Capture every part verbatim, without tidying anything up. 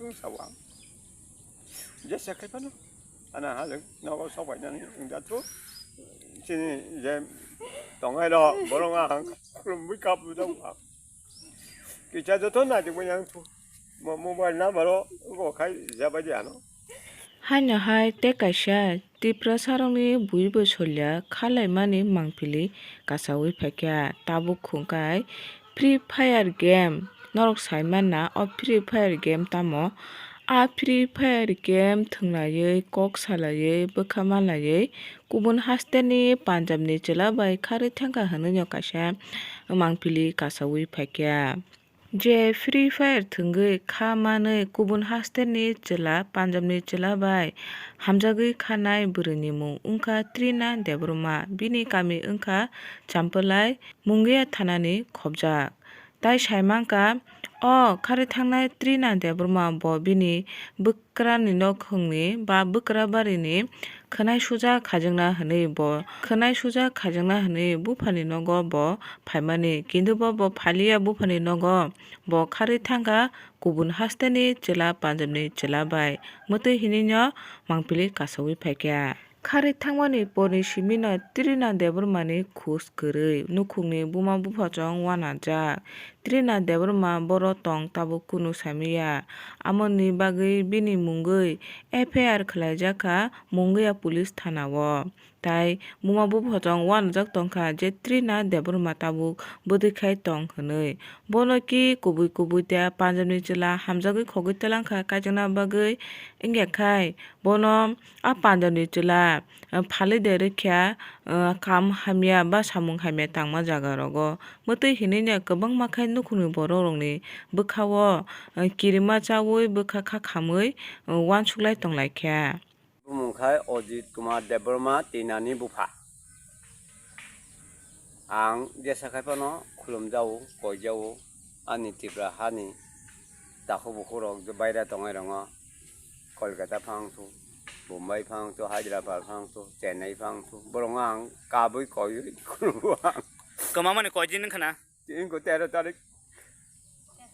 Wng sabo ang. Jesa khai phano. Ana halwk nogo sok bai nani wng jathu. Chini je tongnai rok borok ang khulumwi kapu jago ang. Kisa joto naitugwi yang thu. Mo-, mobile number o go khai jabai di ano. Haino hai tei kaisa Tiprasarokni bui bo solia khalaimani mangpili kasaui phaikha. Tabuk khungkai Free Fire game norok saimanna, o Free Fire game tamo? A Free Fire game thwnglaiwi, kok salaiwi, bwkha malaiwi, kubun hasteni Punjabni chwla bai kharwi thangkha hwnwi no kaisa mangpili kasaui phaikha. Je Free Fire thwngwi kha manwi kubun hasteni chwla, Punjabni chwla bai hamjagwi khanai bwrwini mung wngkha Trina Debbarma, bini kami wngkha Champalai, Mungia thanani khobjak. Tai sai mankha, o kharwi thangnai Trina Debbarma bo bini bwkrani nokhungni ba bwkra barini khwnai suja khaijakna hwnwi bo, khwnai suja khaijakna hwnwi buphani nogo bo phaimani. Kintu bo, bo phaliya buphani nogo, bo kharwi thangkha kubun hasteni chwla, Punjabni chwla bai mwtwi hinwi no mangpili kasaui phaikha. Kharwi thangmani porni simino Trina Debbarmani khus kwrwi, nukhungni buma buphachong uanajak. Trina Debbarma boro tong tabuk kunu samiya. Amoni bagwi bini mungwi F I R khwlaijakha Mungia police thanao. Tai buma buphachong uanajak tongkha je Trina Debbarma tabuk bwtwi khai tong hwnwi. Bono ki kubui kubui tei Punjabni chwla hamjagwi khogwi twlangkha kaijakna bagwi, wngya khai bono a Punjabni chwla, ah, phalwi de rwkha, ah, kam hamya ba samung hamya tangma jaga rogo. Mwtwi hinwi no kwbangma khai nukhungni borok rokni bwkhao, ah, kirima chaui bwkha kha khamwi, ah, uansuk lai tong lai kha. Bumung khai Ajit Kumar Debbarma Tinani bupha. Ang jesa khai phano khulumjao, koijao, ani Tripura hani takhuk bukhuk rok je baira tongnai rongo, Kolkata phang thu, Bombay phang thu, Hyderabad phang thu, Chennai phang thu, borok ang kabui koiwi khulumo ang. Kwmamani koi din wngkha na? Tini ko tero tarik.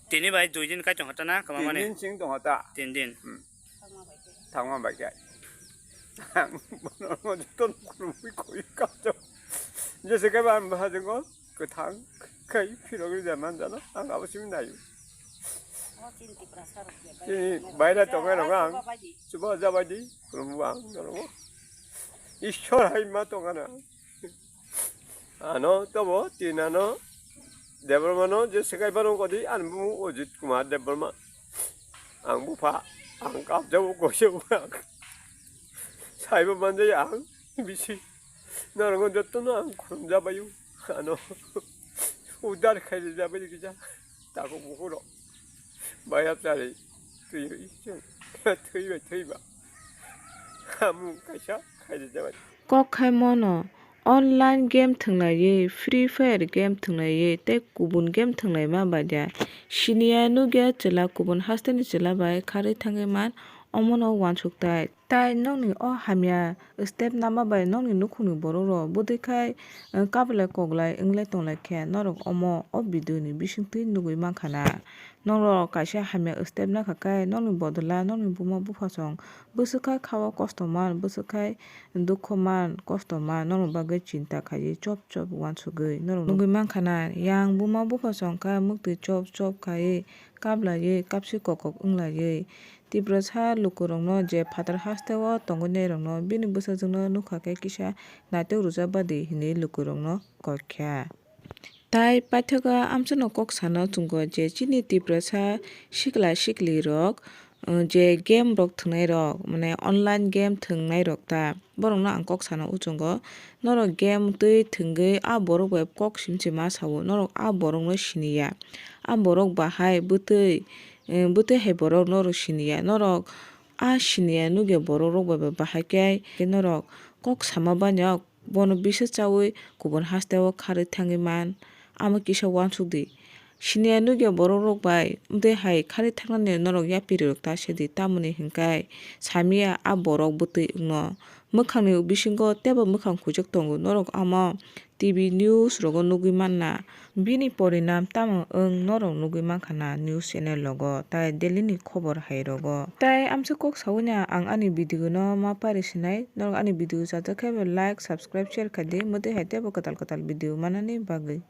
Tini bai dui din kai tongkha ta na kwmamani? Tin din sing tongkha ta. Tin din. Hmm. Thangma bai khe. Ang bono joto khulumwi koi kato. Jese khe ba ang bahajingo kwthang khai phirogwi ja manjano ang abo simi naio. Tini baira tongnai rok ang chuba jabaidi khulumbo ang norok. Ishwar hai ma tongana. Ano tobo tin ano Debbarmano je swkai phano kodi ani bumung Ajit Kumar Debbarma. Ang bupha, ang kabjao koisao ang. Saibo manjai ang bisi. Norokno jotono ang khulumjabaio. Ano udar khairijabai kisa. Takhuk bukhuk rok. Baya chari twiwi chwng thwibai thwiba. Hamung kaisa khairijabai. Kok khai mono online game thwnglaiwi, Free Fire game thwnglaiwi tei kubun game thwnglaima badia siniya nukya chwla kubun hasteni chwla bai kharwi thangwi man, omono uansuk tai. Tai nokni o hamya step nama bai nokni nukhungni borok rok bwtwi khai, eh, kaplai koklai wnglai tonglai khe norok omo o video ni bisingtwi nugwi mankha na. Norok kaisa hamya step nakha khe nokni bodol o nokni buma buphasong bwswk khai khao kosto man, bwswk khai dukho man, kosto man, norok bagwi chinta khaiwi chop chop uansugwi norok nugwi mankha na. Yang buma buphasong khe muktwi chop chop khaiwi kaplaiwi kapsi kokok wnglaiwi Tiprasa lukurokno je phatar hasteo tongwinairokno bini bwsajwkno nukha khe kisa naitok rwjak badi hinwi lukurokno kok kha. Tai paithago amchano kok sana chwngkha je chini Tiprasa sikla siklirok, uh, je game rok thwngnairok, mane online game thwngnairok ta, borokno ang kok sana o chwngkha, norok game twi thwngwi a borok bai kok sim se ma sao, norok a borokno siniya, a borok bahai bwtwi, eh, bwtwi hai borok norok siniya, norok a siniya nukya borok rok bai bahai khe norok kok sama banya, bono bisa chawi kubun hasteo kharwi thangwi man, amo kisa uansuk di. Siniya nukya borok rok bai bwtwi hai kharwi thangnani norok yapiri rok ta se di, tamoni hwnkhe samiya a borok bwtwi wngno. Mwkhangni bisingo teibo mwkhang khujak tongo, norok omo T V news rogo nugwi manna. Bini porinam tamo wng norok nugwi mankha na news channel rogo tei daily ni khobor hai rogo. Tei amsa kok saui na ang ani video no ma pari sinai, norok ani video chajak khe bo like, subscribe, share khai di, mwtwi hai teibo kwtal kwtal video manani bagwi.